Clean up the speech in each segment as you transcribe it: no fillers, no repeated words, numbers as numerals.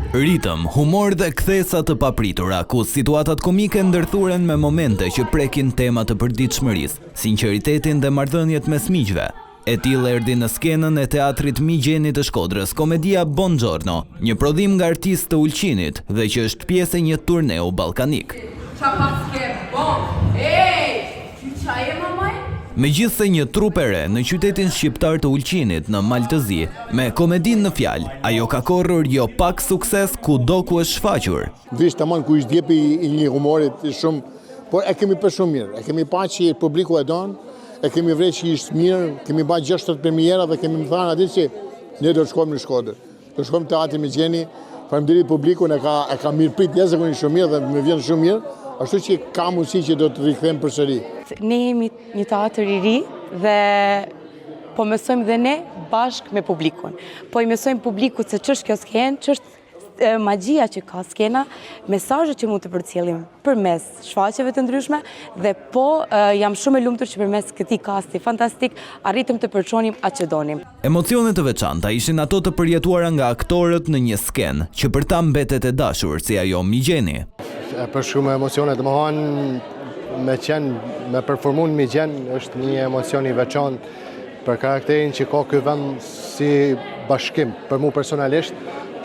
Ritëm, humor dhe kthesa të papritura, ku situatat komike ndërthuren me momente që prekin tema të përditshmërisë, sinqeritetin dhe marrëdhëniet mes miqve. E tillë erdhi në skenën e Teatrit Migjeni të Shkodrës komedia Bongiorno, një prodhim nga artistë të Ulqinit dhe që është pjesë e një turneu ballkanik. Ça paske bo ej Ky ça je mamaj? Megjithëse një trupë e re në qytetin shqiptar të Ulqinit në Mal të Zi, me komedinë në fjalë, ajo ka korrur jo pak sukses kudo ku është shfaqur. Vish tamam ku ishte djepi i një humorit shumë, por e kemi pa shumë mirë, e kemi pa që publiku e don, e kemi vre që ishte mirë, kemi ba 60 premiera dhe kemi më thanë aty që ne do të shkojmë në Shkodër. Do shkojmë te Teatri Migjeni, faleminderit publikun e ka e ka mirëprit jashtëzakonisht shumë mirë dhe më vjen shumë mirë, ashtu që ka mundësi që do të rikthehemi përsëri. Ne jemi një teatër i ri dhe po mësojmë dhe ne bashkë me publikun. Po i mësojmë publikut se ç'është kjo skenë, ç'është magjia që ka skena, mesazhet që mund të përcjellim përmes shfaqjeve të ndryshme dhe po jam shumë e lumtur që përmes këtij kasti fantastik arritëm të përçonim atë që donim. Emocione të veçanta ishin ato të përjetuara nga aktorët në një skenë, që për ta mbetet e dashur, si ajo Migjeni. E për shumë emocione, domethanë me qenë, me performu në Migjen, është një emocion i veçantë për karakterin që ka ky vend si bashkim, për mu personalisht,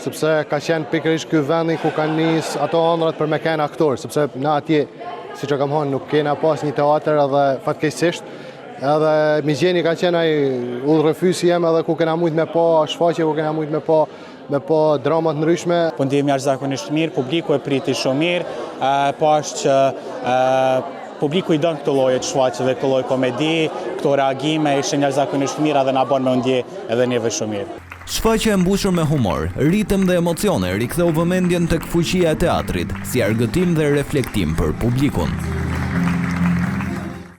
sepse ka qenë pikërisht ky vendi ku kanë nis ato andrrat për me qenë aktor, sepse na atje, siç e kam thanë, nuk kena pas një teatër edhe fatkeqësisht, Edhe Migjeni ka qenë ai udhërrëfyesi jem edhe ku kena mujt me pa shfaqje, ku kena mujt me pa me pa drama të ndryshme. Po ndihemi jashtëzakonisht mirë, publiku e priti shumë mirë, pashë që publiku i don këto lloje të shfaqjeve, këto lloje komedi, këto reagime ishin jashtëzakonisht mira dhe na bën me u ndje edhe neve shumë mirë. Shfaqja e mbushur me humor, ritëm dhe emocione riktheu vëmendjen tek fuqia e teatrit, si argëtim dhe reflektim për publikun.